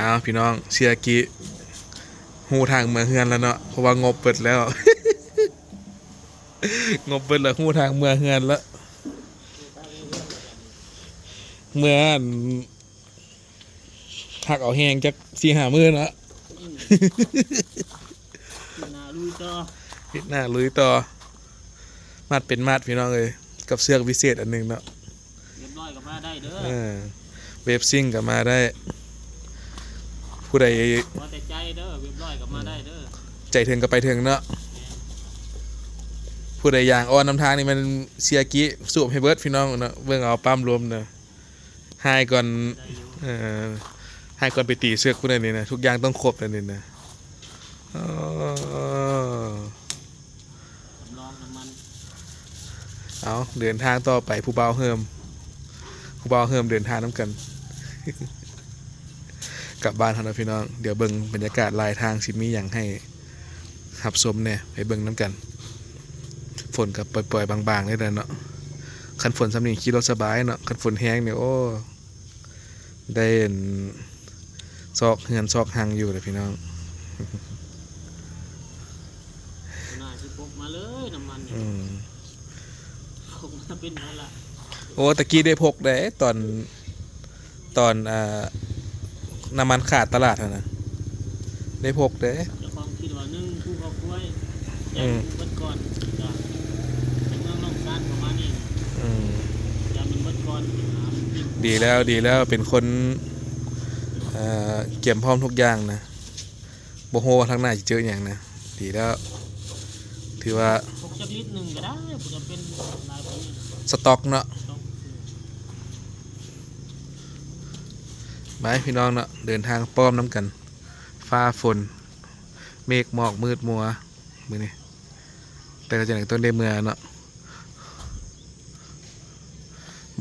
ເອົາ ພີ່ນ້ອງ ເຊຍກິຮູ້ທາງເມືອເຮືອນແລ້ວເນາະ ເພາະວ່າງົບເບິດແລ້ວ ງົບເບິດແລ້ວ ຮູ້ທາງເມືອເຮືອນແລ້ວ ເມືອ ອັນ ພັກເອົາແຮງຈັກສີ່ຫ້າມື້ເນາະ ອືມ ເຮັດໜ້າລຸຍຕໍ່ ເຮັດໜ້າລຸຍຕໍ່ ມັດເປັນມັດ ພີ່ນ້ອງເອີຍ ກັບເຊືອກວິເສດອັນໜຶ່ງເນາະ ວຽບຮ້ອຍກໍມາໄດ້ເດີ ເອີ ເວບຊິງກໍມາໄດ້ ຜູ້ໃດ ວ່າແຕ່ໃຈເດີ ວຽບຮ້ອຍກໍມາໄດ້ເດີ ໃຈເຖິງກໍໄປເຖິງເນາະ ແມ່ນ ຜູ້ໃດຢາງອ່ອນນຳທາງນີ້ແມ່ນເຊຍກິສູບໃຫ້ເບິດ ພີ່ນ້ອງເນາະ ເບິ່ງເອົາປ້ຳລົມນະ ຫາຍກ່ອນ ໄດ້ຢູ່ ເອີ ຫາຍກ່ອນໄປຕີເຊືອກພຸ້ນນີ້ນະ ທຸກຢ່າງຕ້ອງຄົບແລ້ວນີ້ນະ ເອີ ສຳລອງນ້ຳມັນ ເອົາ ເດີນທາງຕໍ່ໄປ ຜູ້ບ່າວເຮີມ ຜູ້ບ່າວເຮີມເດີນທາງນຳກັນ ກັບບ້ານເຮົາເນາະ ພີ່ນ້ອງ ດຽວເບິ່ງບັນຍາກາດລາຍທາງ ຊິມີຫຍັງໃຫ້ຮັບຊົມແດ່ ໄປເບິ່ງນຳກັນ ຝົນກໍປ່ອຍໆບາງໆນີ້ແຫຼະເນາະ ຄັນຝົນສ່ຳນີ້ຂີ່ລົດສະບາຍເນາະ ຄັນຝົນແຮງນີ້ ໂອ້ ໄດ້ອັນ ຊອກເຮືອນຊອກຮັງຢູ່ແຫຼະພີ່ນ້ອງ ໜ້າຊິພົກມາເລີຍນ້ຳມັນນີ້ ອືມ ພົກມາເປັນພັນລະ ໂອ້ ຕະກີ້ໄດ້ພົກເດ້ ຕອນ ຕອນ ອ່າ ນ້ຳມັນຂາດຕະຫຼາດຫັ້ນນະ ໄດ້ພົກເດ້ ເຈົ້າຂອງຄິດວ່າໜຶ່ງ ພູເຂົາຄວາຍ ອືມ ຢ້ານເບິດກ່ອນ ຈາກເມືອງໜອງຊານເຂົ້າມານີ້ ອືມ ຢ້ານມັນເບິດກ່ອນ ດີແລ້ວ ດີແລ້ວ ເປັນຄົນ ເອີ ກຽມພ້ອມທຸກຢ່າງນະ ບໍ່ຮູ້ວ່າທາງໜ້າຊິເຈີຫຍັງນະ ດີແລ້ວ ຖືວ່າ ປົກຈັກລິດໜຶ່ງກໍໄດ້ ບໍ່ຈຳເປັນຫຼາຍປານນີ້ ສະຕັອກເນາະ ສະຕັອກ ໄປ ພີ່ນ້ອງເນາະ ເດີນທາງພ້ອມນຳກັນ ຟ້າຝົນ ເມກໝອກມືດມົວ ມື້ນີ້ ແຕ່ກໍຈັ່ງໃດກໍຕ້ອງໄດ້ເມືອເນາະ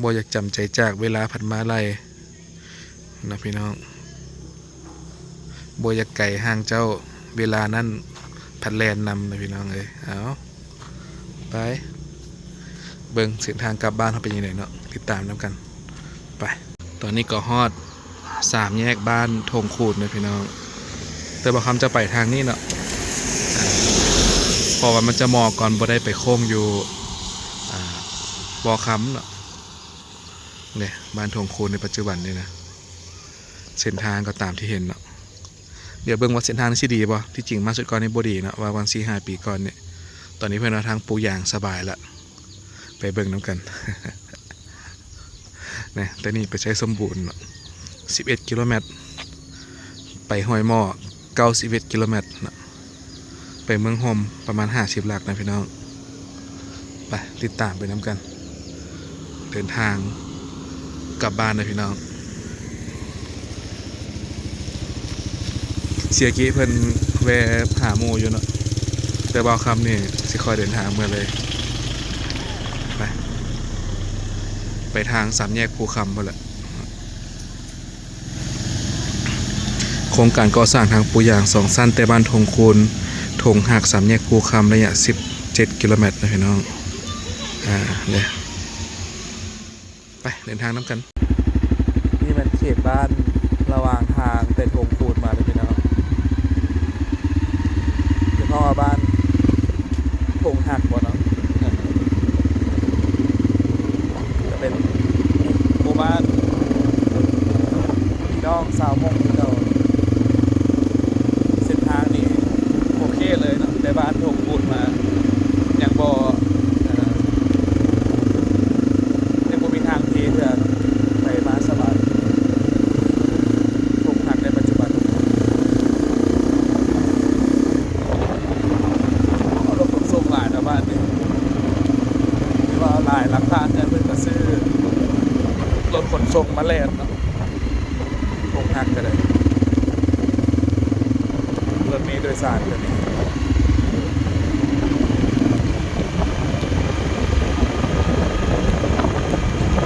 ບໍ່ຢາກຈຳໃຈຈາກ ເວລາພັດມາໄລ່ເນາະພີ່ນ້ອງ ບໍ່ຢາກໄກຫ່າງເຈົ້າ ເວລານັ້ນພັດແລ່ນນຳນະພີ່ນ້ອງເອີຍ ເອົາ ໄປ ເບິ່ງເສັ້ນທາງກັບບ້ານເຮົາເປັນຈັ່ງໃດເນາະ ຕິດຕາມນຳກັນ ໄປ ຕອນນີ້ກໍຮອດສາມແຍກບ້ານທົ່ງຄູນເດີພີ່ນ້ອງ ແຕ່ບ່າວຄຳຈະໄປທາງນີ້ເນາະ ເພາະວ່າມັນຈະໝໍ່ກ່ອນ ບໍ່ໄດ້ໄປໂຄ້ງຢູ່ ອ່າ ບໍ່ຄຳເນາະ ເດ້ ບ້ານທົ່ງຄູນໃນປັດຈຸບັນນີ້ນະ ເສັ້ນທາງກໍຕາມທີ່ເຫັນເນາະ ດຽວເບິ່ງວ່າເສັ້ນທາງນີ້ຊິດີບໍ່ ທີ່ຈິງມາຊຸດກ່ອນນີ້ບໍ່ດີເນາະ ວ່າຫວ່າງສີ່ຫ້າປີກ່ອນນີ້ ຕອນນີ້ເພິ່ນວ່າທາງປູຢາງສະບາຍລະ ໄປເບິ່ງນຳກັນ ນະ ແຕ່ນີ້ໄປໄຊສົມບູນເນາະ ສິບເອັດກິໂລແມັດ ໄປຫ້ວຍໝໍ້ ເກົ້າສິບເອັດກິໂລແມັດເນາະ ໄປເມືອງໂຮມປະມານຫ້າສິບຫຼັກນະພີ່ນ້ອງ ໄປ ຕິດຕາມໄປນຳກັນ ເດີນທາງກັບບ້ານເດີພີ່ນ້ອງ ເຊຍກິເພິ່ນແວ່ຫາໝູ່ຢູ່ເນາະ ແຕ່ບ່າວຄຳນີ້ຊິຄ່ອຍເດີນທາງເມືອເລີຍ ໄປ ໄປທາງສາມແຍກພູຄຳພຸ້ນແຫຼະ. ໂຄງການກໍ່ສ້າງທາງປູຢາງສອງຊັ້ນ ແຕ່ບ້ານທົ່ງຄູນ ທົ່ງຮັກ ສາມແຍກພູຄຳ ໄລຍະສິບເຈັດກິໂລແມັດນະພີ່ນ້ອງ ອ່າ ເດ້ ໄປເດີນທາງນຳກັນ ນີ້ແມ່ນເຂດບ້ານລະຫວ່າງທາງແຕ່ທົ່ງຄູນມາເດີພີ່ນ້ອງ ເພິ່ນເອີ້ນວ່າບ້ານທົ່ງຮັກບໍ່ເນາະ ກໍເປັນໝູ່ບ້ານພີ່ນ້ອງຊາວມົ້ງຄືເກົ່າ ເສັ້ນທາງນີ້ໂອເຄເລີຍເນາະ ແຕ່ບ້ານທົ່ງຄູນມາຍັງບໍ່ ເອີ ຍັງບໍ່ມີທາງເພເທື່ອ ໄປມາສະບາຍ ທົ່ງຮັກໃນປັດຈຸບັນ ເອົາລົດຂົນສົ່ງຫຼາຍແຖວບ້ານນີ້ ຖືວ່າຫຼາຍຫຼັງຄາເຮືອນເພິ່ນກໍຊື້ລົດຂົນສົ່ງມາແລ່ນເນາະ ທົ່ງຮັກກໍໄດ້ ລົດເມໂດຍສານກໍມີ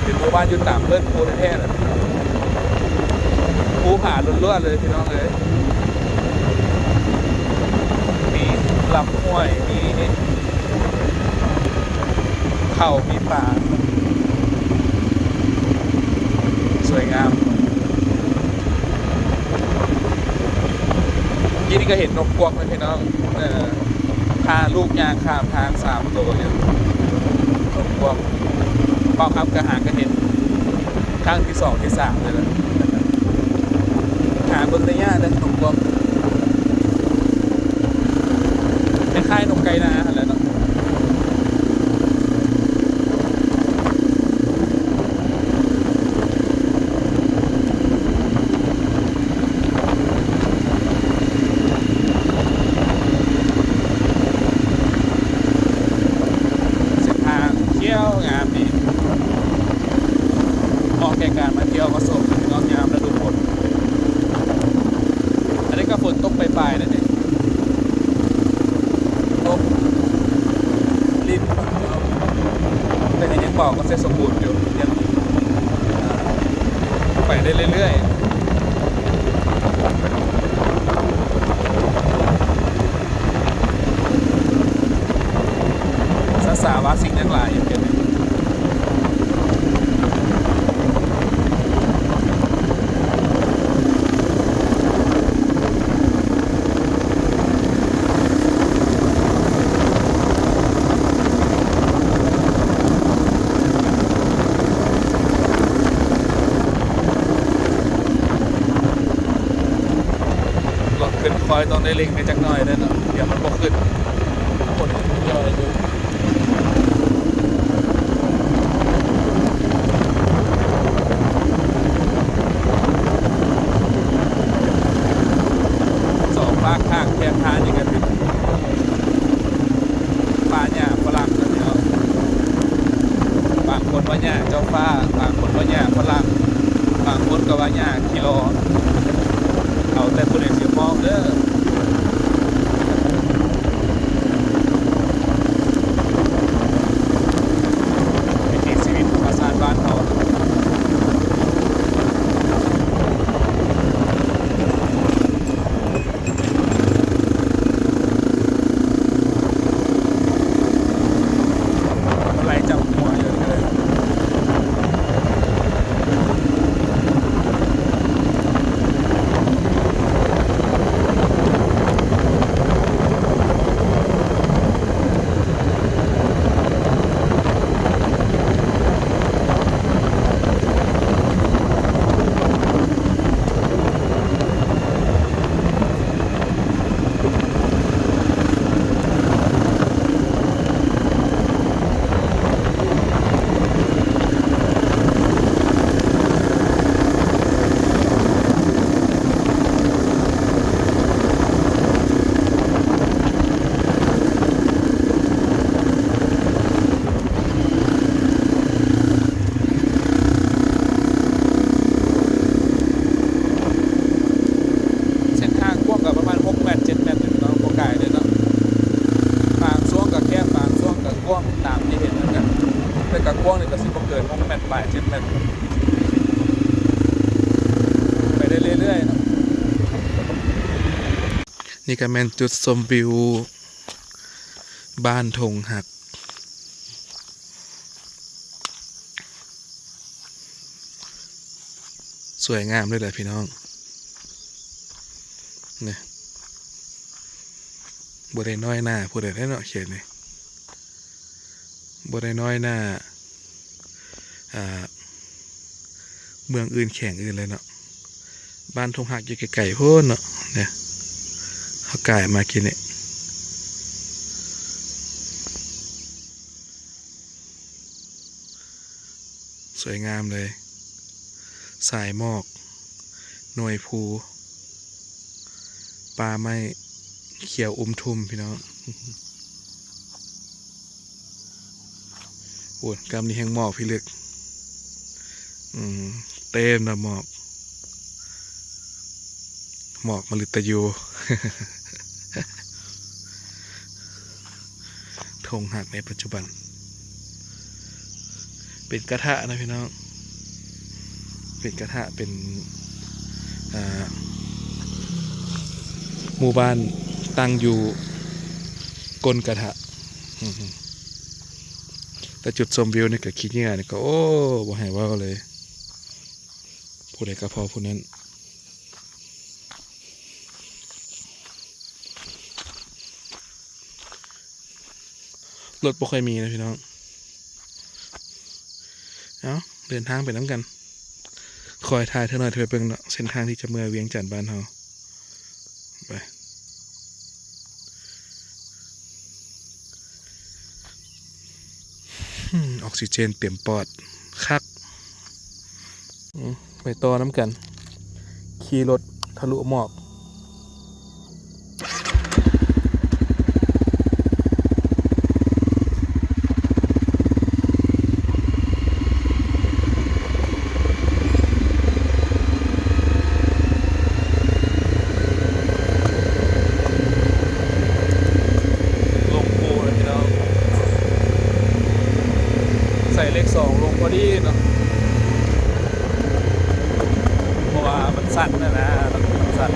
ເປັນໝູ່ບ້ານຢູ່ຕາມເລີດພູແທ້ໆ ແຫຼະ ພູຜາລ້ວນໆເລີຍພີ່ນ້ອງເອີຍ ມີລຳຫ້ວຍ ມີເຂົາ ມີປ່າ ສວຍງາມ. ກີ້ນີ້ກໍເຫັນນົກກວັກນະພີ່ນ້ອງ ເອີ ພາລູກຍ່າງຂ້າມທາງສາມໂຕຢູ່ ນົກກວັກ. ບ່າວຄຳກໍຫາກໍເຫັນຄັ້ງທີສອງທີສາມເລີຍລະ ຫາເບິ່ງໄດ້ຍາກເດ້ນົກກວັກ ຄ້າຍໆນົກໄກ່ນາຫັ້ນແຫຼະເນາະ. ເສັ້ນທາງຂຽວງາມດີ ເໝາະແກ່ການມາທ່ຽວມາຊົມເນາະ ຍາມລະດູຝົນ. ອັນນີ້ກໍຝົນຕົກປາຍໆ ນັ້ນເອງ. ຕົກລິນ ແຕ່ກໍຍັງເບົາກວ່າເຊສະພູນຢູ່ ຍັງ ອ່າ ໄປໄດ້ເລື້ອຍໆ ສາສາວາສິ່ງຍັງຫຼາຍຢູ່ເຂດນີ້. ລົດຂຶ້ນຄອຍຕ້ອງໄດ້ເລັ່ງແດ່ຈັກໜ້ອຍເດີເນາະ ດຽວມັນບໍ່ຂຶ້ນ ຄົນຍັງທະຍອຍຢູ່. ສອງຟາກຂ້າງແຄມທາງນີ້ກໍເປັນປ່າຫຍ້າຝຣັ່ງນະພີ່ນ້ອງ. ບາງຄົນວ່າຫຍ້າເຈົ້າຟ້າ ບາງຄົນວ່າຫຍ້າຝຣັ່ງ ບາງຄົນກໍວ່າຫຍ້າ ກິໂລ ເອົາແຕ່ຜູ້ໃດຊິມອງເດີ. ວິຖີຊີວິດທຳມະຊາດບ້ານເຮົາ. ໄລ່ຈັບຫົວຢູ່ເລີຍ. ເສັ້ນທາງກວ້າງກໍປະມານຫົກແມັດ ເຈັດແມັດ ເນາະ ບໍ່ກາຍເດ້ເນາະ. ບາງຊ່ວງກໍແຄບ ບາງຊ່ວງກໍກວ້າງ ຕາມທີ່ເຫັນນັ້ນນະ ແຕ່ກໍກວ້າງນີ້ກໍຊິບໍ່ເກີນຫົກແມັດປາຍ ເຈັດແມັດ ໄປໄດ້ເລື້ອຍໆເນາະ. ນີ້ກໍແມ່ນຈຸດຊົມວິວບ້ານທົ່ງຮັກ ສວຍງາມເລີຍແຫຼະພີ່ນ້ອງ ນີ້ ບໍ່ໄດ້ນ້ອຍໜ້າຜູ້ໃດເດ້ເນາະ ເຂດນີ້. ບໍ່ໄດ້ນ້ອຍໜ້າ ອ່າ ເມືອງອື່ນແຂວງອື່ນເລີຍເນາະ. ບ້ານທົ່ງຮັກຢູ່ໄກໆພຸ້ນເນາະ ນີ້ ເຮົາກາຍມາກີ້ນີ້ ສວຍງາມເລີຍ ສາຍໝອກ ໜ່ວຍພູ ປ່າໄມ້ຂຽວອຸມທຸ່ມພີ່ນ້ອງ. ໂອ້ຍ ກຳນີ້ແຮ່ງໝອກພິລຶກ ອືມ ເຕັມແລ້ວໝອກ ໝອກມະລິດຕະຢູ ທົ່ງຮັກໃນປັດຈຸບັນ ເປັນກະທະນະພີ່ນ້ອງ ເປັນກະທະ ເປັນ ອ່າ ໝູ່ບ້ານຕັ້ງຢູ່ກົ້ນກະທະ ແຕ່ຈຸດຊົມວິວນີ້ກໍຂີ້ເຫຍື້ອນີ້ກໍ ໂອ້ ບໍ່ໃຫ້ເວົ້າເລີຍ ຜູ້ໃດກໍພໍຜູ້ນັ້ນ. ລົດບໍ່ຄ່ອຍມີນະພີ່ນ້ອງ. ເອົ້າ ເດີນທາງໄປນຳກັນ. ຄອຍຖ່າຍເທື່ອໜ້ອຍ ໄປເບິ່ງເນາະ ເສັ້ນທາງທີ່ຈະເມືອວຽງຈັນບ້ານເຮົາ. ໄປ. ອືມ ອອກຊີເຈນເຕັມປອດ ຄັກ. ອືມ ໄປຕໍ່ນຳກັນ ຂີ່ລົດທະລຸໝອກ. ລົງພູແລ້ວພີ່ນ້ອງ ໃສ່ເລກສອງລົງພໍດີເນາະ ເພາະວ່າມັນຊັນນະນະ ມັນຊັນ.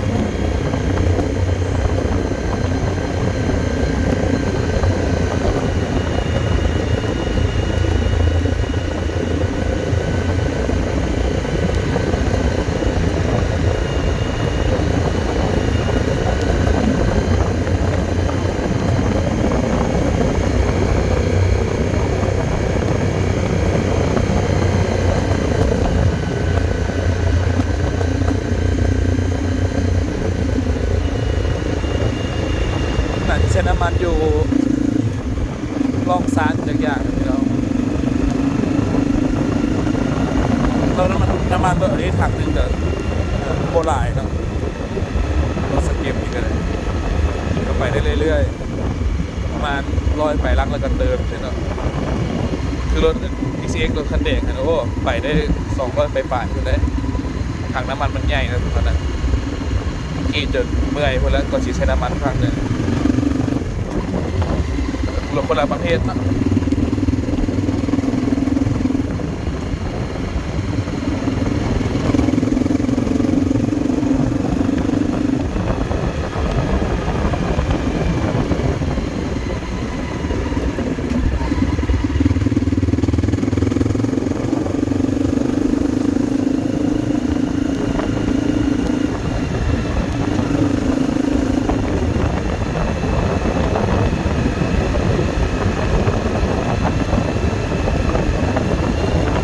ໜ້າຈະໃຊ້ນ້ຳມັນຢູ່ລ່ອງຊານຈັກຢ່າງນີ້ແຫຼະ ແລ້ວນ້ຳມັນ ນ້ຳມັນເບີດອັນນີ້ຖັງໜຶ່ງກໍ ເອີ ບໍ່ຫຼາຍເນາະ ລົດສະເກັບນີ້ກໍໄດ້ ກໍໄປໄດ້ເລື້ອຍໆ ປະມານຮ້ອຍປາຍຫຼັກ ແລ້ວກໍເຕີມເນາະ. ຄືລົດ ເອັກເອັກ ລົດຄັນແດງຫັ້ນ ໂອ້ ໄປໄດ້ສອງຮ້ອຍປາຍໆພຸ້ນເດ້ ຖັງນ້ຳມັນມັນໃຫຍ່ນະ ທຸກຄົນນະ. ຂີ່ຈົນເມື່ອຍພຸ້ນແຫຼະ ກວ່າຊິໃຊ້ນ້ຳມັນຄັ້ງໜຶ່ງ. ຄົນລະ ຄົນລະປະເພດເນາະ.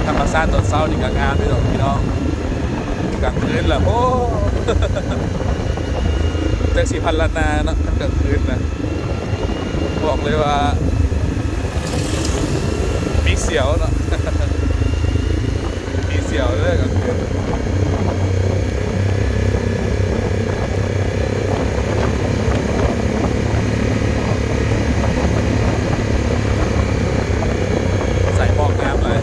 ທຳມະຊາດຕອນເຊົ້ານີ້ກໍງາມຢູ່ດອກພີ່ນ້ອງ. ກາງຄືນລະ ໂອ້ ແຕ່ຊິພັນລະນາເນາະ ກາງຄືນນະ ບອກເລີຍວ່າມີສຽວເນາະ ມີສຽວເດີກາງຄືນ. ໃສ່ໝອກງາມເລີຍ.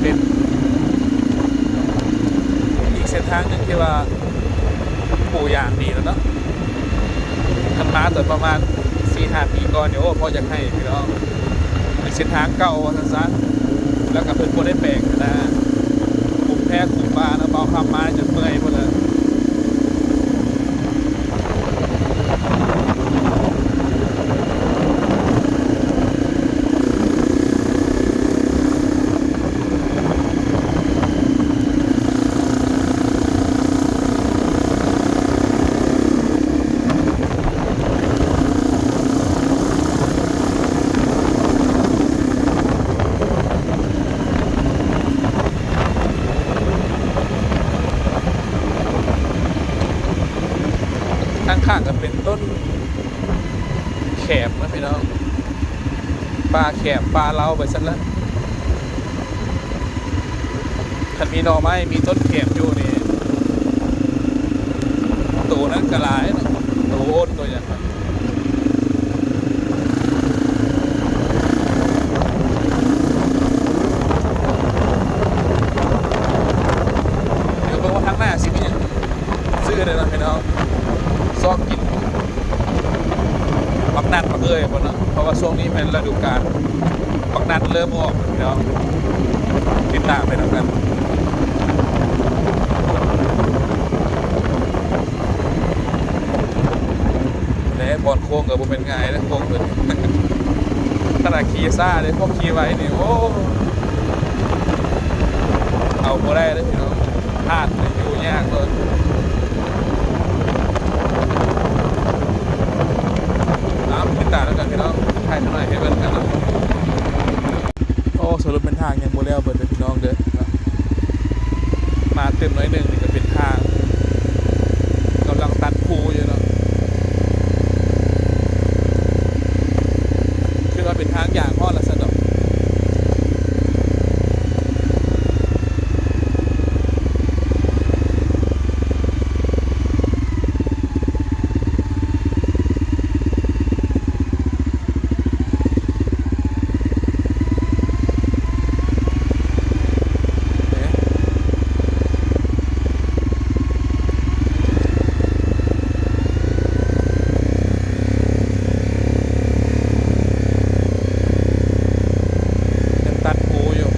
ເປັນອີກເສັ້ນທາງໜຶ່ງທີ່ວ່າປູຢາງດີແລ້ວເນາະ. ຄັນມາຕອນປະມານສີ່ຫ້າປີກ່ອນນີ້ ໂອ້ ພໍຢາກໄຫ້ພີ່ນ້ອງ. ເປັນເສັ້ນທາງເກົ່າວ່າຊັ້ນຊະ ແລ້ວກໍເພິ່ນບໍ່ໄດ້ແປງນະ ຂຸມແທ້ຂຸມມານະ ເບົາຄຳມາຈົນເມື່ອຍພຸ້ນແຫຼະ. ທາງຂ້າງກໍເປັນຕົ້ນແຂມນະພີ່ນ້ອງ ປ່າແຂມ ປ່າເລົາໄປຊັ້ນລະ. ຄັນມີໜໍ່ໄມ້ ມີຕົ້ນແຂມຢູ່ນີ້ ໂຕນັ້ນກໍຫຼາຍເນາະ ໂຕໂອນໂຕຫຍັງ. ດຽວເບິ່ງວ່າທາງໜ້າຊິມີຫຍັງຊື້ແດ່ເນາະພີ່ນ້ອງ ຊອກກິນບັກນັດບັກເອີ່ຍພຸ້ນເນາະ ເພາະວ່າຊ່ວງນີ້ແມ່ນລະດູການບັກນັດເລີ່ມອອກພີ່ນ້ອງ ຕິດຕາມໄປນຳກັນ. ແລະບ່ອນໂຄ້ງກໍບໍ່ແມ່ນງ່າຍເດ້ ໂຄ້ງເພິ່ນ ຂະໜາດຂີ່ຊ້າເດ້ ພວກຂີ່ໄວນີ້ ໂອ້ ໂ ເຂົ້າບໍ່ໄດ້ເດີພີ່ນ້ອງ ທາດນີ້ຢູ່ຍາກເລີຍ. ເອົາ ຕິດຕາມນຳກັນພີ່ນ້ອງ ຖ່າຍນ້ອຍໃຫ້ເບິ່ງກັນເນາະ. ໂອ້ ສະຫຼຸບແມ່ນທາງຍັງບໍ່ແລ້ວເບິດເດີພີ່ນ້ອງເດີເນາະ. ມາຕື່ມໜ້ອຍໜຶ່ງນີ້ກໍເປັນທາງ ກຳລັງຕັດພູຢູ່ເນາະ. ຄິດວ່າເປັນທາງຢາງຮອດລະຊັ້ນດອກ. ຍັງຕັດພູຢູ່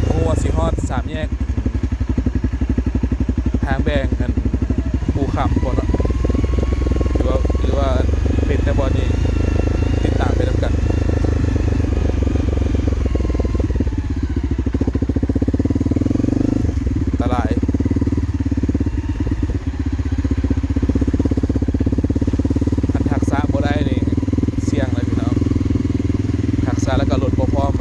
ບໍ່ຮູ້ວ່າຊິຮອດສາມແຍກ ທາງແບ່ງອັນພູຄຳບໍ່ເນາະ ຫຼືວ່າ ຫຼືວ່າເປັນແຕ່ບ່ອນນີ້ ຕິດຕາມໄປນຳກັນ. ອັນຕະລາຍ ຄັນທັກສະບໍ່ໄດ້ນີ້ສ່ຽງເລີຍພີ່ນ້ອງ ທັກສະແລ້ວກໍລົດບໍ່ພ້ອມ.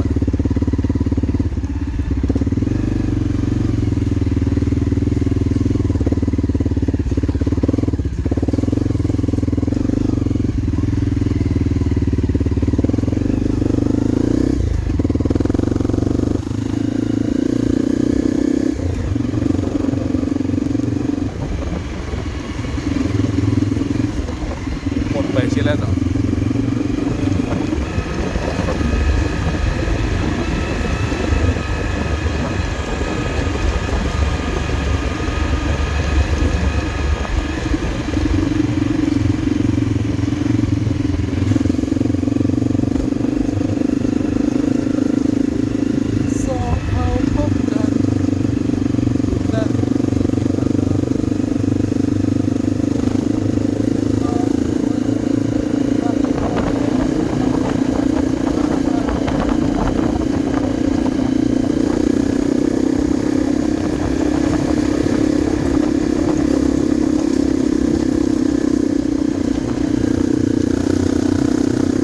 ໝົດໄປຊິແລ້ວເນາະ. ສອງເຮົາພົບກັນຢູ່ນັ້ນ.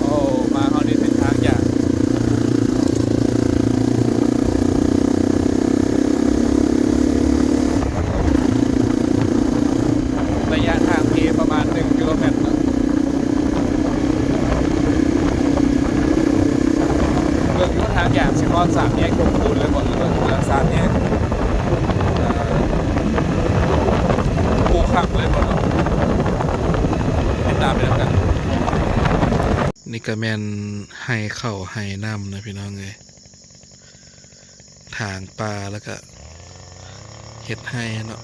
ໂອ້ ມາຮອດນີ້ເປັນທາງຢາງ ໄລຍະທາງທີ່ປະມານໜຶ່ງກິໂລແມັດເນາະ. ເບິ່ງຢູ່ທາງຢາງຊິຮອດສາມແຍກສົມບູນເລີຍບໍ່ ຫຼືວ່າສາມແຍກ ເອີ ພູຄຳເລີຍບໍ່ເນາະ. ຕິດຕາມໄປນຳກັນ. ນີ້ກໍແມ່ນໄຮ່ເຂົ້າໄຮ່ນ້ຳນະພີ່ນ້ອງເອີຍ ຖາງປ່າແລ້ວກະເຮັດໄຮ່ເນາະ.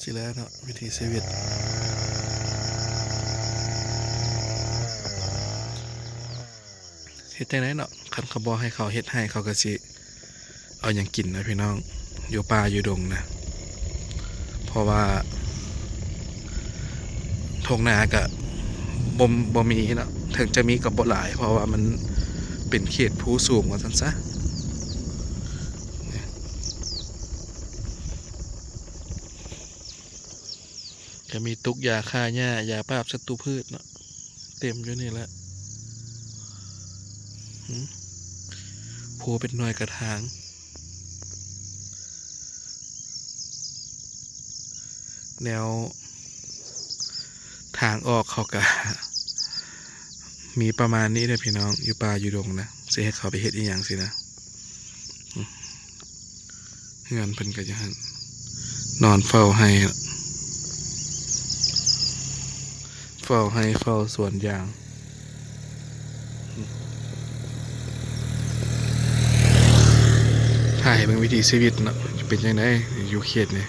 ຊິແລ້ວເນາະ ວິຖີຊີວິດ ເຮັດຈັ່ງໃດເນາະ ຄັນເຂົາບໍ່ໃຫ້ເຂົາເຮັດໄຮ່ ເຂົາກໍຊິເອົາຫຍັງກິນນະພີ່ນ້ອງ ຢູ່ປ່າຢູ່ດົງນະ. ເພາະວ່າທົ່ງນາກະບໍ່ ບໍ່ມີເນາະ ເຖິງຈະມີກໍບໍ່ຫຼາຍ ເພາະວ່າມັນເປັນເຂດພູສູງວ່າຊັ້ນຊະ. ກໍມີຕຸກຢາຂ້າຫຍ້າ ຢາປາບສັດຕູພືດເນາະ ເຕັມຢູ່ນີ້ແຫຼະ. ຫື ພູເປັນໜ່ວຍກະຖາງ. ແນວທາງອອກເຂົາກະມີປະມານນີ້ເດີພີ່ນ້ອງ ຢູ່ປ່າຢູ່ດົງນະ ຊິໃຫ້ເຂົາໄປເຮັດອີ່ຫຍັງຊີ້ນະ. ເຮືອນເພິ່ນກໍຢູ່ຫັ້ນ ນອນເຝົ້າໄຮ່ ເຝົ້າໄຮ່ເຝົ້າສວນຢາງ. ຖ່າຍໃຫ້ເບິ່ງວິຖີຊີວິດເນາະ ເປັນຈັ່ງໃດຢູ່ເຂດນີ້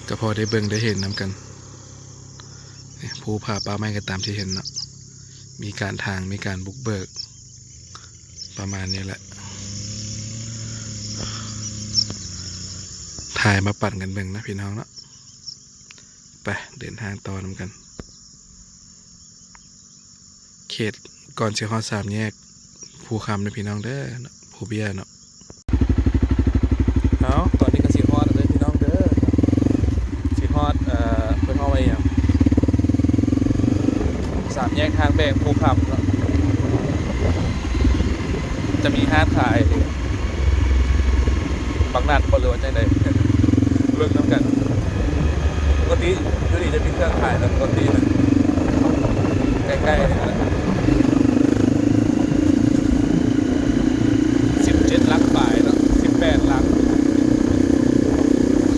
ກໍພໍໄດ້ເບິ່ງໄດ້ເຫັນນຳກັນ. ພູຜາປ່າໄມ້ກໍຕາມທີ່ເຫັນເນາະ ມີການຖາງ ມີການບຸກເບີກ ປະມານນີ້ແຫຼະ ຖ່າຍມາປັ່ນກັນເບິ່ງນະພີ່ນ້ອງເນາະ. ໄປເດີນທາງຕໍ່ນຳກັນ ເຂດກ່ອນຊິຮອດສາມແຍກພູຄຳເດີພີ່ນ້ອງເດີ ພູເບ້ຍເນາະ. ເອົາ ຕອນນີ້ກໍຊິຮອດແລ້ວເດີພີ່ນ້ອງເດີ ຊິຮອດ ເອີ ເພິ່ນເອີ້ນວ່າອີ່ຫຍັງ ສາມແຍກທາງແບ່ງພູຄຳເນາະ ຈະມີຮ້ານຂາຍບັກນັດບໍ່ ຫຼືວ່າຈັ່ງໃດ ເບິ່ງນຳກັນ. ປົກກະຕິຢູ່ນີ້ຈະມີເຄື່ອງຂາຍແລ້ວ ປົກກະຕິນະ ໃກ້ໆ ນີ້ແຫຼະ ສິບເຈັດຫຼັກປາຍເນາະ ສິບແປດຫຼັກ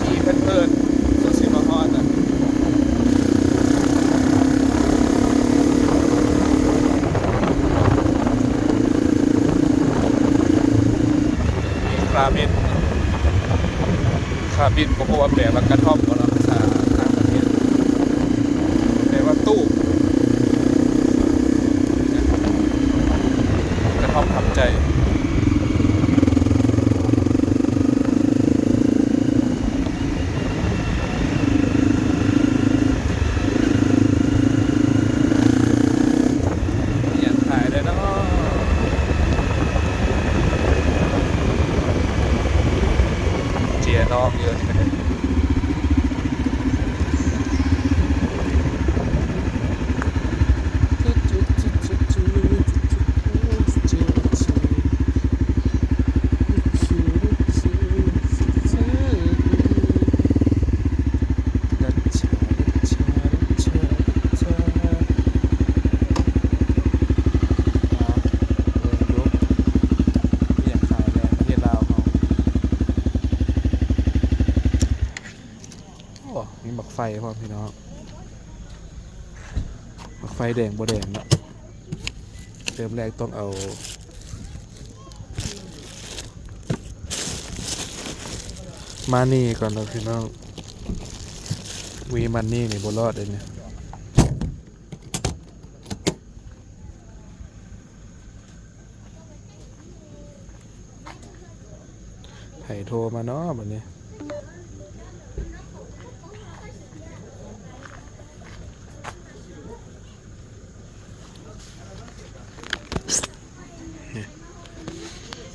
ຂີ່ເພີນໆ ຈົນຊິມາຮອດນະ. ມີຄາບິນ ຄາບິນ ບໍ່ຮູ້ວ່າແປວ່າກະທ່ອມບໍ່ເນາະ ພາສາຕ່າງປະເທດ ແປວ່າຕູ້ ກະທ່ອມທຳໃຈ. ມີຫຍັງຂາຍເດີເນາະ ເຈຍນອກຢູ່. ໂອ້ ມີໝາກໄຟພ້ອມພີ່ນ້ອງ ໝາກໄຟແດງບໍ່ແດງເນາະ. ເລີ່ມແລກຕ້ອງເອົາມານີກ່ອນເນາະພີ່ນ້ອງ ມີມານີນີ້ບໍ່ລອດເດ້ນີ້. ໃຜໂທມາເນາະບັດນີ້.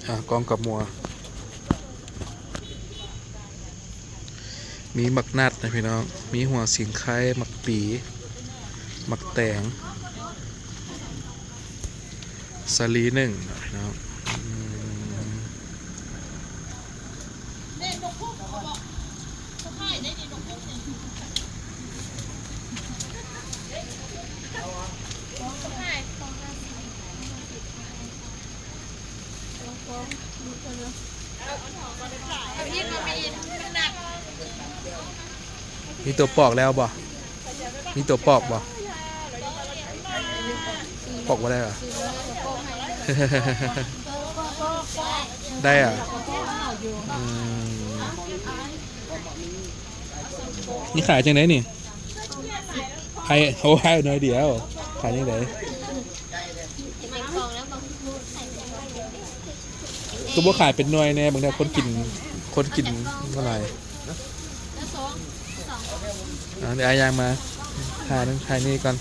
ອ່າ ກ້ອງກັບມົວ ມີໝາກນັດນະພີ່ນ້ອງ ມີຫົວສີໄຄ ໝາກປີ ໝາກແຕງ ສາລີໜຶ່ງເນາະພີ່ນ້ອງ. ອືມ ມີຕົວປອກແລ້ວບໍ່? ມີຕົວປອກບໍ່? ປອກບໍ່ໄດ້ຫວາ? ໄດ້ຫວາ? ອືມ ນີ້ຂາຍຈັ່ງໃດນີ້? ໃຫ້ ໂອ້ ໃຫ້ໜ້ອຍດຽວ ຂາຍຈັ່ງໃດ? ຄືບໍ່ຂາຍເປັນໜ່ວຍແດ່? ບາງເທື່ອຄົນກິນ ຄົນກິນບໍ່ຫຼາຍ. ອ່າ ດຽວອ້າຍຍ່າງມາ ຖ່າຍນັ້ນຖ່າຍນີ້ກ່ອນ.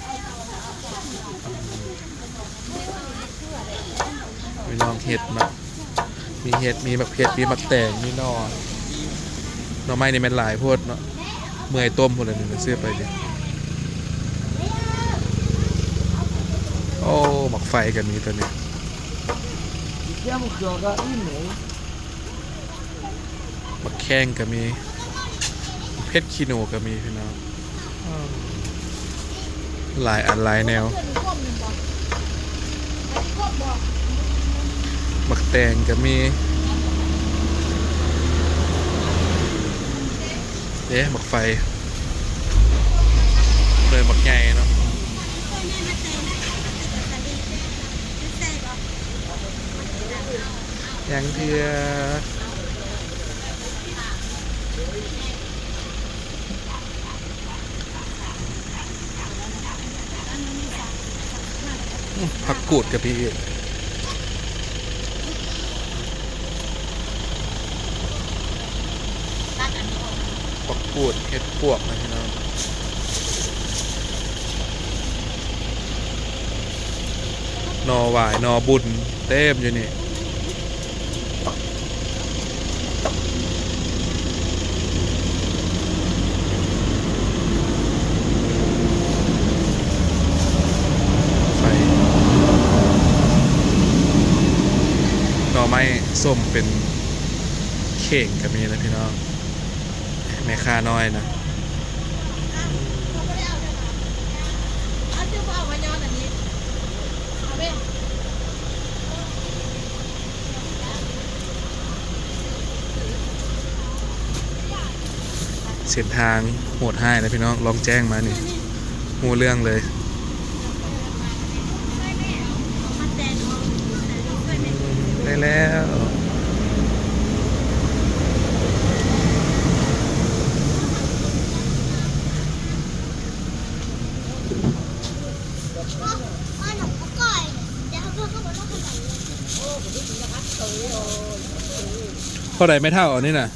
ພີ່ນ້ອງ ເຫັດເນາະ ມີເຫັດ ມີໝາກເຜັດ ມີໝາກແຕງ ມີໜໍ່ ໜໍ່ໄມ້ນີ້ແມ່ນຫຼາຍໂພດເນາະ ເມື່ອຍຕົ້ມພຸ້ນແຫຼະນີ້ ຊື້ໄປນີ້. ໂອ້ ໝາກໄຟກໍມີຕົວນີ້. ໝາກແຂ້ງກໍມີ ເຜັດຂີ້ໜູກໍມີພີ່ນ້ອງ ຫຼາຍອັນຫຼາຍແນວ ໝາກແຕງກໍມີເດ້ ໝາກໄຟ ເລີຍໝາກໃຫຍ່ເນາະ. ຍັງເທື່ອ ອືມ ຜັກກູດກໍມີອີກ ຜັກກູດ ເຫັດປວກນະພີ່ນ້ອງ. ໜໍ່ຫວາຍ ໜໍ່ບຸນ ເຕັມຢູ່ນີ້. ໄຟ ໜໍ່ໄມ້ສົ້ມເປັນເຂ່ງກໍມີນະພີ່ນ້ອງ. ແມ່ຄ້ານ້ອຍນະ. ເສັ້ນທາງໂຫດຮ້າຍນະພີ່ນ້ອງ, ລ່ອງແຈ້ງມານີ້ ຮູ້ເລື່ອງເລີຍ. ໄດ້ແລ້ວ. ເທົ່າໃດແມ່ເຖົ້າ ອັນນີ້ນະ?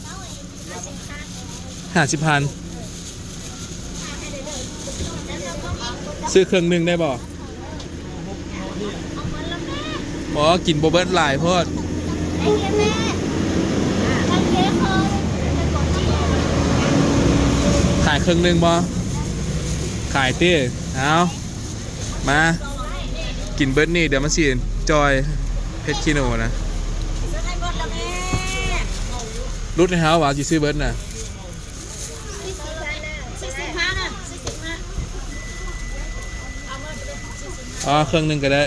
ຫ້າສິບພັນ. ຊື້ເຄິ່ງໜຶ່ງໄດ້ບໍ່? ບໍ່ ກິນບໍ່ເບິດ ຫຼາຍໂພດ. ຂາຍເຄິ່ງໜຶ່ງບໍ່? ຂາຍຕິ. ເອົາ ມາ ກິນເບິດນີ້ ດຽວມັນຊິຈ່ອຍ ເຜັດຂີ້ໜູນະ. ຫຼຸດໃຫ້ເຮົາວ່າ ຊິຊື້ເບິດນະ. ອໍ ເຄິ່ງໜຶ່ງກໍໄດ້.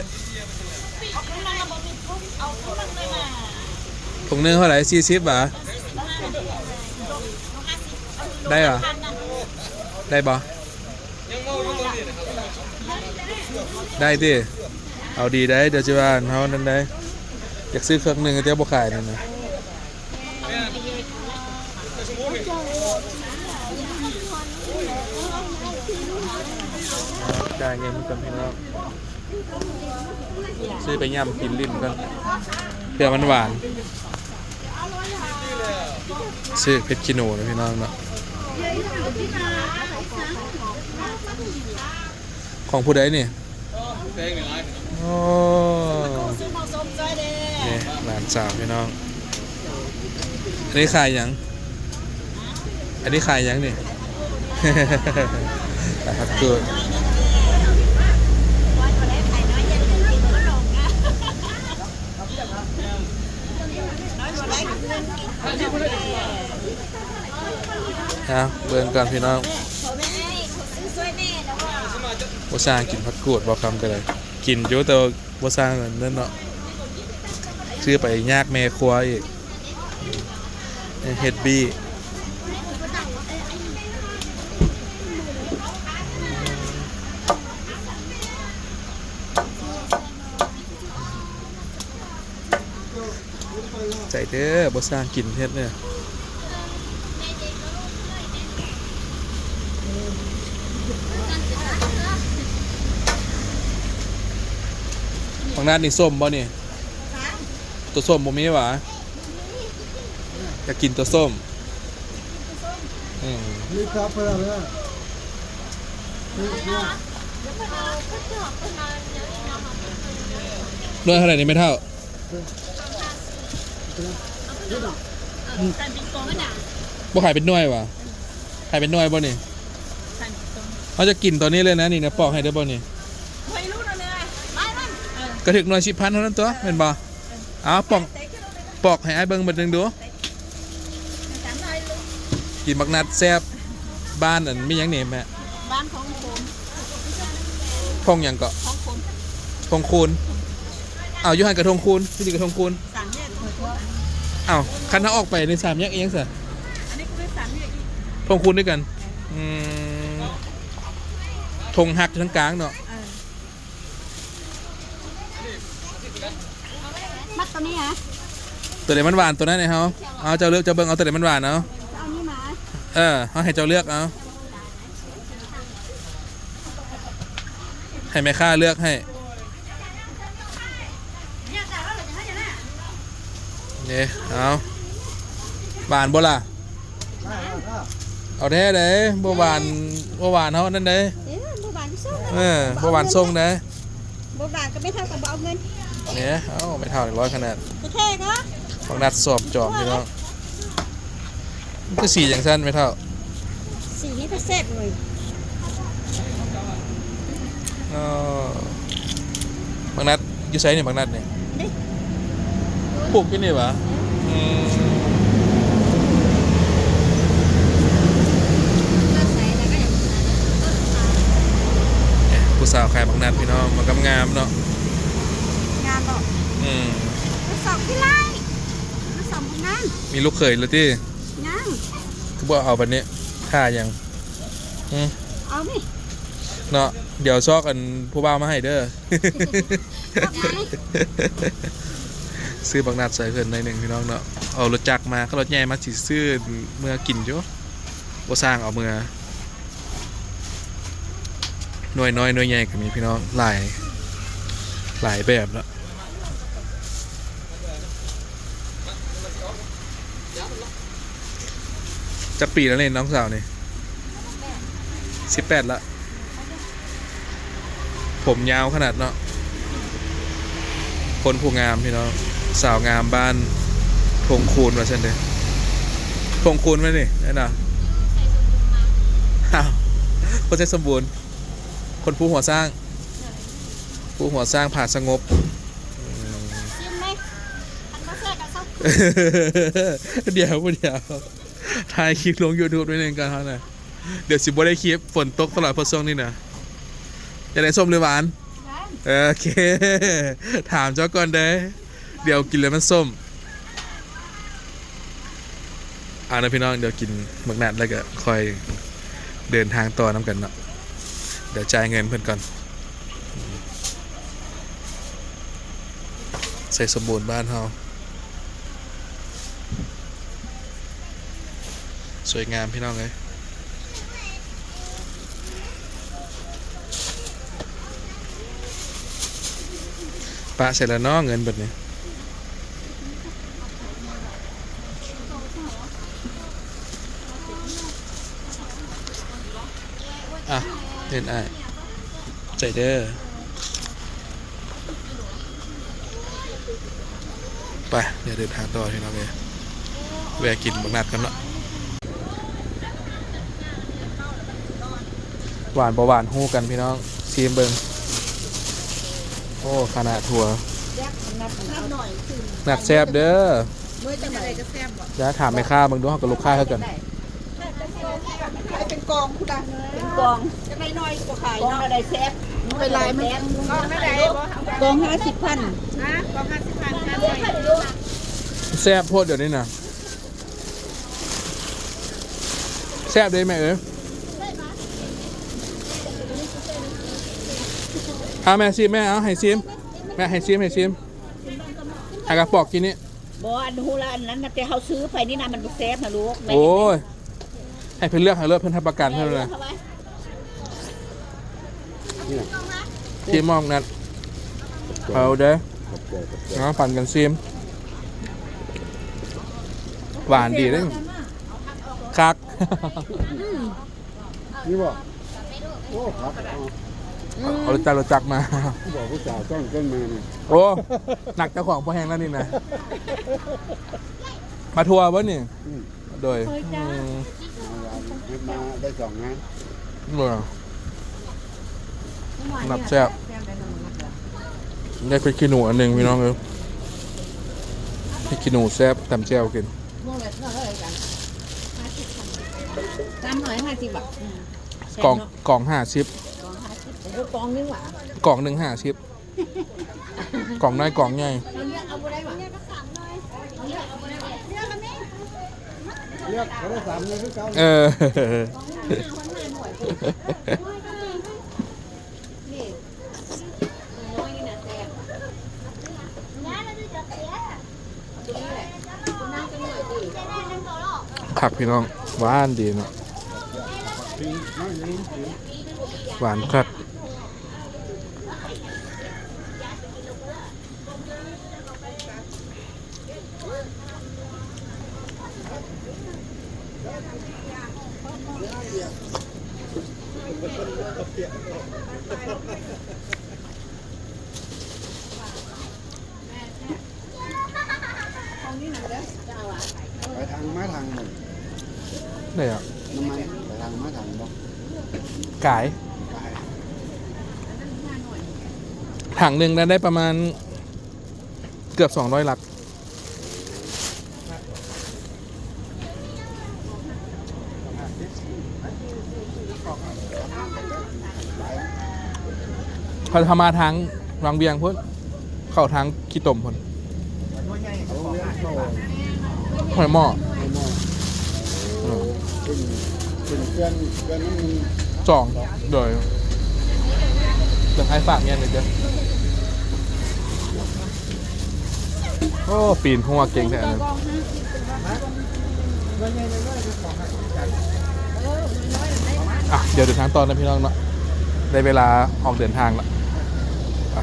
ຖົງໜຶ່ງເທົ່າໃດ? ສີ່ສິບຫວາ? ໄດ້ຫວາ? ໄດ້ບໍ່? ໄດ້ຕິ. ເອົາດີໄດ໋ ດຽວຊິວ່າເຮົານັ້ນໄດ໋. ຢາກຊື້ເຄິ່ງໜຶ່ງ ແຕ່ບໍ່ຂາຍນັ້ນນະ. ຈ່າຍເງິນກ່ອນພີ່ນ້ອງ. ຊື້ໄປຫຍ້ຳກິນຫຼິ້ນກ່ອນ ເພື່ອມັນຫວານ. ຊື້ເຜັດຂີ້ໜູນະພີ່ນ້ອງເນາະ. ຂອງຜູ້ໃດນີ້? ໂອ້ ນີ້ຫຼານສາວພີ່ນ້ອງ. ອັນນີ້ຂາຍຫຍັງ? ອັນນີ້ຂາຍຫຍັງນີ້? ຂາຍຜັກກູດ. ເອົາ ເບິ່ງກ່ອນພີ່ນ້ອງ. ບໍ່ຊ່າງກິນຜັກກູດບໍ່ ຄຳກໍໄດ້. ກິນຢູ່ ແຕ່ວ່າບໍ່ຊ່າງນັ້ນເນາະ. ຊື້ໄປຍາກແມ່ຄົວອີກ. ເຮັດບີ້. ໃຈເດີ ບໍ່ຊ່າງກິນເຮັດເດີ. ບັກນັດນີ້ສົ້ມບໍ່ນີ້? ໂຕສົ້ມບໍ່ມີຫວາ? ຢາກກິນໂຕສົ້ມ. ອືມ ໜ່ວຍເທົ່າໃດນີ້ແມ່ເຖົ້າ? ບໍ່ຂາຍເປັນໜ່ວຍຫວາ? ຂາຍເປັນໜ່ວຍບໍ່ນີ້? ເຮົາຈະກິນຕອນນີ້ເລີຍນະນີ້ນະ. ປອກໃຫ້ໄດ້ບໍ່ນີ້? ກະຖືກໜ່ວຍສິບພັນເທົ່ານັ້ນຕົວະ ແມ່ນບໍ່? ເອົາ ປອກ ປອກໃຫ້ອ້າຍເບິ່ງເບິດໜຶ່ງດູ. ກິນບັກນັດແຊບ. ບ້ານອັນມີຫຍັງນີ້ແມ່? ບ້ານທົ່ງໂຄນ. ທົ່ງຫຍັງເກາະ? ທົ່ງໂຄນ. ເອົ້າ ຢູ່ຫັ້ນກະທົ່ງຄູນ ຢູ່ນີ້ກະທົ່ງຄູນ. ສາມແຍກ. ເອົ້າ ຄັນເຮົາອອກໄປນີ້ສາມແຍກອີ່ຫຍັງຊະ? ອັນນີ້ກະເປັນສາມແຍກອີກ. ທົ່ງຄູນຄືກັນ. ອືມ ທົ່ງຮັກຢູ່ທາງກາງເນາະ. ເອີ ມັກໂຕນີ້ຫະ? ໂຕໃດມັນຫວານໂຕນັ້ນໃຫ້ເຮົາ. ເອົາ ເຈົ້າເລືອກ ເຈົ້າເບິ່ງເອົາໂຕໃດມັນຫວານເອົາ. ເອົານີ້ມາ. ເອີ ເຮົາໃຫ້ເຈົ້າເລືອກເອົາ. ໃຫ້ແມ່ຄ້າເລືອກໃຫ້. ນີ້ ເອົາ ຫວານບໍ່ລະ? ເອົາແທ້ເດ້ ບໍ່ຫວານ ບໍ່ຫວານເຮົາອັນນັ້ນເດ້. ເອີ ບໍ່ຫວານສົ່ງ ເອີ ບໍ່ຫວານສົ່ງເດ້. ບໍ່ບາດກໍແມ່ເຖົ້າກໍບໍ່ເອົາເງິນ. ແໜ່ ເອົ້າ ແມ່ເຖົ້ານີ້ຮ້ອນຂະໜາດ. ແທ້ໆເນາະ. ບັກນັດສອບຈອມ ພີ່ນ້ອງ. ມັນຄືສີຈັ່ງຊັ້ນແມ່ເຖົ້າ? ສີນີ້ກໍແຊບເລີຍ. ອໍ ບັກນັດຢູ່ໃສນີ້ ບັກນັດນີ້? ນີ້ ປູກຢູ່ນີ້ຫວາ? ອືມ ຜູ້ສາວຂາຍບັກນັດ ພີ່ນ້ອງ ມັນກໍງາມເນາະ. ງາມບໍ່? ອືມ ມາສ່ອງທີ່ໄລ ມາສ່ອງບັກນັດ. ມີລູກເຂີຍແລ້ວຕິ? ຍັງ. ຄືບໍ່ເອົາບັດນີ້ ຖ້າຫຍັງ? ຫື ເອົານີ້ເນາະ. ດຽວຊອກອັນຜູ້ບ່າວມາໃຫ້ເດີ. ຊື້ບັກນັດໃສ່ເພິ່ນໜ້ອຍໜຶ່ງ ພີ່ນ້ອງເນາະ. ເອົາລົດຈັກມາ ຄັນລົດໃຫຍ່ມາຊິຊື້ເມືອກິນຢູ່ ບໍ່ສ້າງເອົາເມືອ. ໜ່ວຍນ້ອຍໜ່ວຍໃຫຍ່ກໍມີ ພີ່ນ້ອງ ຫຼາຍ ຫຼາຍແບບເນາະ. ຈັກປີແລ້ວນີ້ ນ້ອງສາວນີ້? ສິບແປດລະ. ຜົມຍາວຂະໜາດເນາະ. ຄົນຜູ້ງາມ ພີ່ນ້ອງ ສາວງາມບ້ານທົ່ງຄູນວ່າຊັ້ນເດ. ທົ່ງຄູນແມ່ນນີ້ ແມ່ນນະ? ອ້າວ ຄົນໄຊສົມບູນ ຄົນພູຫົວຊ້າງ ພູຫົວຊ້າງ ຜາສະຫງົບ. ອືມ ຊິມໄໝ? ຄັນບໍ່ແຊບກໍເຊົາ. ດຽວ ດຽວ ຖ່າຍຄລິບລົງຢູທູບໜ້ອຍໜຶ່ງກ່ອນເຮົານະ. ດຽວຊິບໍ່ໄດ້ຄລິບ ຝົນຕົກຕະຫຼອດ ເພາະຊ່ວງນີ້ນະ. ຢາກໄດ້ສົ້ມຫຼືຫວານ? ຫວານ. ໂອເຄ ຖາມເຈົ້າກ່ອນເດີ້ ດຽວກິນແລ້ວມັນສົ້ມ. ເອົານະພີ່ນ້ອງ ດຽວກິນໝາກນັດແລ້ວກໍຄ່ອຍເດີນທາງຕໍ່ນຳກັນເນາະ. ດຽວຈ່າຍເງິນເພິ່ນກ່ອນ. ໄຊສົມບູນບ້ານເຮົາ ສວຍງາມພີ່ນ້ອງເອີຍ. ປະໃສລະເນາະເງິນບັດນີ້. ອ່ະ ເຫັນອ້າຍ ໃຈເດີ້. ໄປ ດຽວເດີນທາງຕໍ່ພີ່ນ້ອງເອີຍ. ແວ່ກິນບັກນັດກ່ອນເນາະ. ຫວານບໍ່ຫວານຮູ້ກັນພີ່ນ້ອງ ຊີມເບິ່ງ. ໂອ້ ຄະນະຖົ່ວ ນັດແຊບເດີ້. ເມື່ອຈັ່ງໃດກໍແຊບບໍ່? ດຽວຖາມແມ່ຄ້າເບິ່ງດູ ເຮົາກັບລູກຄ້າຄືກັນ. ຂາຍເປັນກອງພຸ້ນນະ ເປັນກອງ ຈັກໜ້ອຍກໍບໍ່ຂາຍເນາະ. ກອງລະໄດ້ແຊບ ໄປຫຼາຍມັນ ກອງລະໄດ້ບໍ່? ກອງຫ້າສິບພັນ. ຮະ? ກອງຫ້າສິບພັນ. ແຊບໂພດດຽວນີ້ນະ ແຊບເດ້ແມ່ເອີຍ. ເອົາແມ່ຊີມ ແມ່ ເອົາໃຫ້ຊີມ ແມ່ໃຫ້ຊີມ ໃຫ້ຊີມ ໃຫ້ກະປອກກິນນີ້. ບໍ່ ອັນຮູ້ລະ ອັນນັ້ນນະ ແຕ່ເຮົາຊື້ໄປນີ້ນະ ມັນບໍ່ແຊບນະລູກ. ໂອ້ຍ ໃຫ້ເພິ່ນເລືອກໃຫ້ໂລດ ເພິ່ນຮັບປະກັນເທົ່ານັ້ນນະ. ຊີມໝອກນັ້ນ ເອົາເດີ້. ເອົາ ປັນກັນຊີມ. ຫວານດີເດ້. ຄັກ. ນີ້ບໍ່? ໂອ້ ຄັກ. ເອົາລົດຈັກ ລົດຈັກມາ. ບອກຜູ້ສາວສ້ອງຕົ້ນມານີ້. ໂອ້ ໜັກເຈົ້າຂອງພໍແຮງແລ້ວນີ້ນະ. ມາທົ່ວບໍ່ນີ້? ອືມ ໂດຍ. ເອົາຫວານ ເຮັດມາໄດ້ສອງງານ. ເອີ ນັບແຊບ. ໄດ້ພຣິກຂີ້ໜູອັນໜຶ່ງ ພີ່ນ້ອງເອີຍ. ພຣິກຂີ້ໜູແຊບ ຕຳແຈ່ວກິນ. ສາມຮ້ອຍຫ້າສິບບາດ. ອືມ ກອງ ກອງຫ້າສິບ. ກອງຫ້າສິບ ໂອ້ ກອງໜຶ່ງຫວາ? ກອງໜຶ່ງຫ້າສິບ. ກອງນ້ອຍກອງໃຫຍ່. ເຮົາເລືອກເອົາບໍ່ໄດ້ຫວາ? ເລືອກເອົາໄດ້ສາມໜ່ວຍຄືເກົ່າ. ເອີ. ຄັກພີ່ນ້ອງ ຫວານດີເນາະ ຫວານຄັກ. ເ ໄດ້ອະ ນ້ຳມັນ ໄປທາງ ມາທາງບໍ່? ກາຍ ກາຍ ຖັງໜຶ່ງນັ້ນໄດ້ປະມານເກືອບສອງຮ້ອຍຫຼັກ. ເຂົາເຂົ້າມາທາງວັງວຽງພຸ້ນ ເຂົ້າທາງຂີ້ຕົມພຸ້ນ ຫ້ວຍໝໍ້ ຫ້ວຍໝໍ້ ເອີ ເປັນ ເປັນເພື່ອນ ເພື່ອນມັນ ສອງ ໂດຍ ເປັນອ້າຍຝາກເມຍນີ້ເດີ. ໂອ້ ປີນຫົວເກັ່ງແທ້ອັນນັ້ນ. ອ່ະ ດຽວເດີນທາງຕໍ່ນະພີ່ນ້ອງເນາະ ໄດ້ເວລາອອກເດີນທາງລະ. ໄປ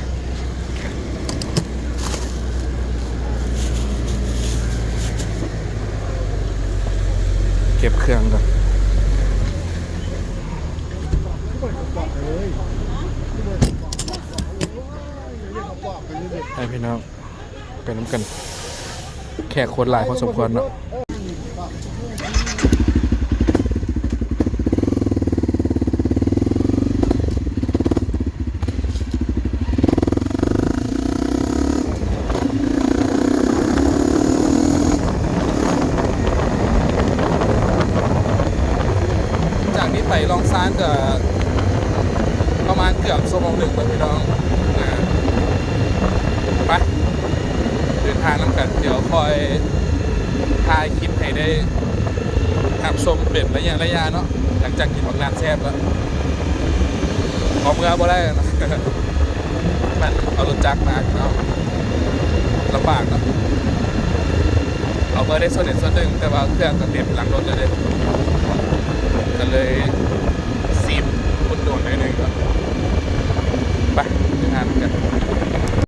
ເກັບເຄື່ອງກ່ອນ ໄປພີ່ນ້ອງ. ໄປນຳກັນ ແຂກຄົນຫຼາຍພໍສົມຄວນເນາະ. ຈາກນີ້ໄປລ່ອງຊານກະປະມານເກືອບຊົ່ວໂມງໜຶ່ງແລ້ວພີ່ນ້ອງ. ໄປ ເດີນທາງນຳກັນ ດຽວຄ່ອຍຖ່າຍຄລິບໃຫ້ໄດ້ຮັບຊົມເປັນໄລຍະໆເນາະ ຫຼັງຈາກກິນບັກນາດແຊບແລ້ວ. ເອົາເມືອບໍ່ໄດ້ນະ ມັນເອົາລົດຈັກມາເນາະ ລຳບາກເນາະ. ເອົາເມືອໄດ້ສ່ວນໃດສ່ວນໜຶ່ງ ແຕ່ວ່າເຄື່ອງກໍເຕັມຫຼັງລົດແລ້ວເດ້ ກໍເລີຍ